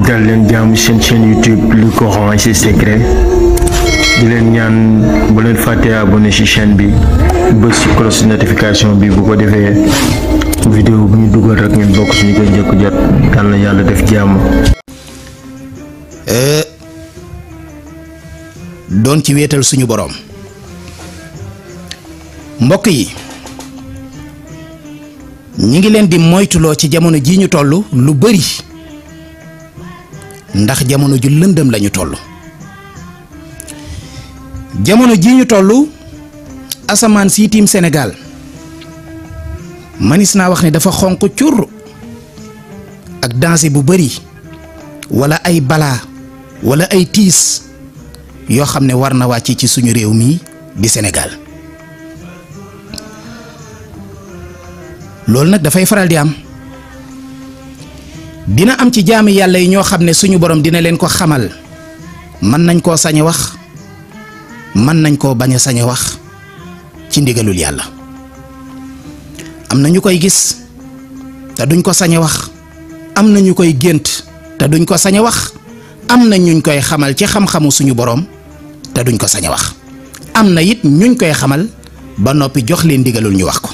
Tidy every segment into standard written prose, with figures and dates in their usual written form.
dal leen jaamu seen chaîne YouTube Le Coran et ses secrets di leen ñaan bu leen fàtte abonné ci chaîne bi bës ci cloche notification bi bu ko defee vidéo bu ñu dugal rek ngeen bokk ci ñu koy njëkk jot yal na yàlla def jàmm. doon ci wéetal suñu boroom mbokk yi ñi ngi leen di moytuloo ci jamono ji ñu toll lu bari ndax jamono ju lëndëm lañu toll. jamono ji ñu toll asamaan si tiim Sénégal manis naa wax ne dafa xonq cur ak danger bu bari wala ay balaa wala ay tiis yoo xam ne war na wàcc ci suñu réew mi di Sénégal. loolu nag dafay faral di am dina am ci jaami yàlla yi ñoo xam ne suñu borom dina leen ko xamal mën nañ koo sañ a wax mën nañ koo bañ a sañ a wax ci ndigalul yàlla. am na ñu koy gis te duñ ko sañ a wax am na ñu koy gént te duñ ko sañ a wax am na ñuñ koy xamal ci xam-xamu suñu borom te duñ ko sañ a wax am na it ñuñ koy xamal ba noppi jox leen ndigalul ñu wax ko.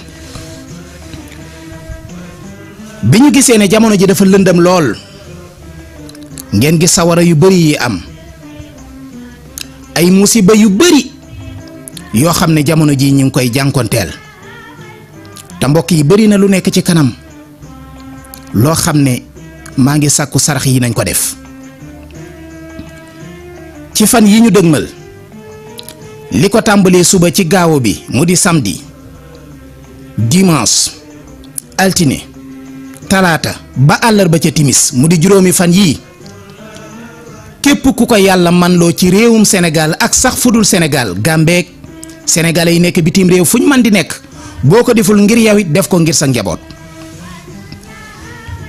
bi ñu gisee ne jamono ji dafa lëndëm lool ngeen gis sawara yu bari yi am ay musiba yu bari yoo xam ne jamono ji ñu ngi koy jànkonteel te mbokk yi bari na lu nekk ci kanam loo xam ne maa ngi sàkku sarax yi nañ ko def ci fan yi ñu dëgmal li ko tàmbalee suba ci gaawo bi mu di samedi dimanche altine talaata ba àllarba ca timis mu di juróomi fan yii képp ku ko yàlla man loo ci réewum Sénégal ak sax fudul Sénégal Gàmbeek sénégalais yi nekk bitim réew fu ñu mën di nekk boo ko deful ngir yow it def ko ngir sa njaboot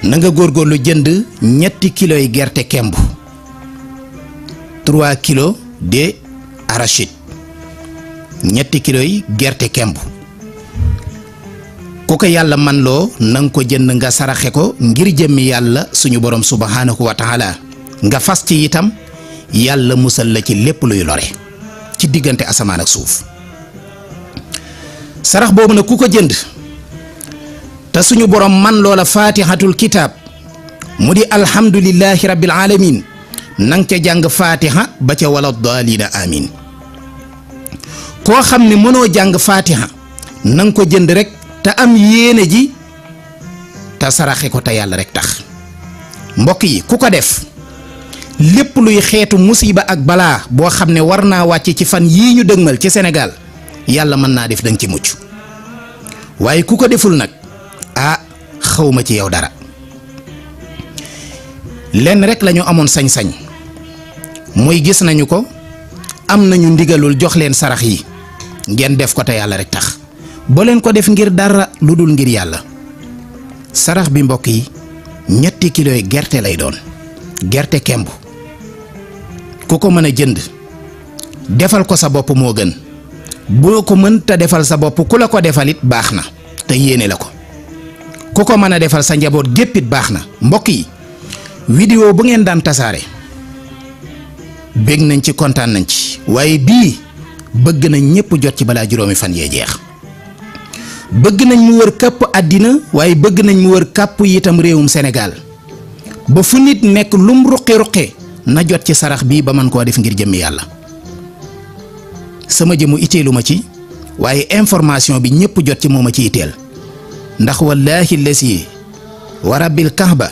na nga góorgóorlu jënd 3 kilos yi gerte kemb 3 kilos de arachide 3 kilos yi gerte kemb ku ko yàlla man loo na nga ko jënd nga saraxe ko ngir jëmmi yàlla suñu borom subhanahu wa taala nga fas ci itam yàlla musal la ci lépp luy lore ci diggante asamaan ak suuf. sarax boobu nag ku ko jënd te suñu borom man loola fatihatul kitaab mu di alhamdulillahi rabbil alamin nang ca jàng fatiha ba ca wala daalina amin. koo xam ne mënoo jàng fatiha nang ko jënd rek te am yéene ji te saraxe ko te yàlla rek tax. mbokk yi ku ko def lépp luy xeetu musiba ak balaa boo xam ne war naa wàcc ci fan yii ñu dëgmal ci Sénégal yàlla mën naa def danga ci mucc waaye ku ko deful nag xawma ci yow dara. lenn rek lañu amoon sañ-sañ muy gis nañu ko am nañu ndigalul jox leen sarax yi ngeen def ko te yàlla rek tax boo leen ko def ngir dara lu dul ngir yàlla. sarax bi mbokk yi 3 kilos yi gerte lay doon gerte kemb ku ko mën a jënd defal ko sa bopp moo gën boo ko mën te defal sa bopp ku la ko defalit baax na te yéene la ko ku ko mën a defal sa njaboot géppit baax na. mbokk yi vidéo bu ngeen daan tasaare bég nañ ci kontaan nañ ci waaye bii bëgg nañ ñépp jot ci balaa juróomi fan yee jeex. bëgg nañ mu wër kàpp àddina waaye bëgg nañ mu wër kàpp itam réewum Sénégal ba fu nit nekk lum ruqi-ruqi na jot ci sarax bii ba man koo def ngir jëmmi yàlla. sama jëmu itteelu ma ci waaye information bi ñépp jot ci moo ma ci itteel ndax wallaahi lasi wa rabbil kahba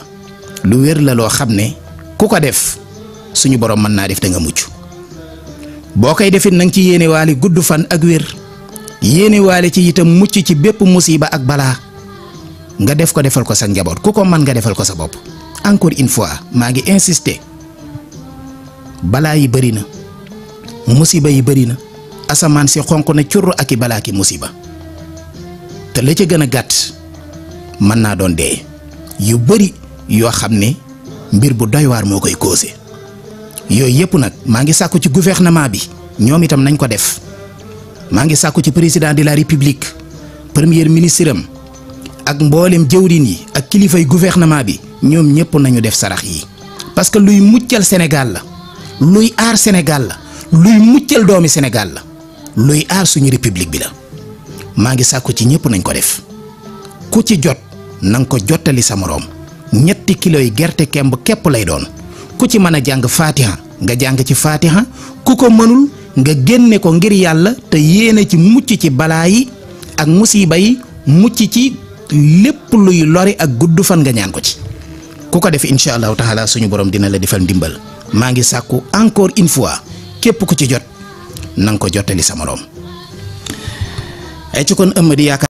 lu wér la loo xam ne ku ko def suñu borom mën naa def da nga mucc. boo koy defit nanga ci yéene waale gudd fan ak wér yéene waale ci itam mucc ci bépp musiba ak balaa nga def ko defal ko sa njaboot ku ko mën nga defal ko sa bopp. encore une fois maa ngi insister balaa yi bëri na musiba yi bëri na asamaan si xonq na curr ak i balaa ki musiba te la ca gën a gàtt mën naa doon dee yu bëri yoo xam ne mbir bu doy waar moo koy causé yooyu yëpp nag maa ngi sàkku ci gouvernement bi ñoom itam nañ ko def. maa ngi sàkku ci président de la république premier ministre am ak mboolem jëwriñ yi ak kilifay gouvernement bi ñoom ñëpp nañu def sarax yi parce que luy muccal Sénégal la luy aar Sénégal la luy muccal doomi Sénégal la luy aar suñu république bi la maa ngi sàkku ci ñëpp nañ ko def ku ci jot nanga ko jottali sa moroom 3 kilos yi gerte kemb képp lay doon ku ci mën a jàng Fatiha nga jàng ci Fatiha ku ko mënul nga génne ko ngir yàlla te yéene ci mucc ci balaa yi ak musiba yi mucc ci lépp luy lori ak gudd fan nga ñaan ko ci ku ko def incha allahu taala suñu borom dina la defal ndimbal maa ngi sàkku encore une fois képp ku ci jot nanga ko jottali sa moroom ay ci kon ëmb di yaakaar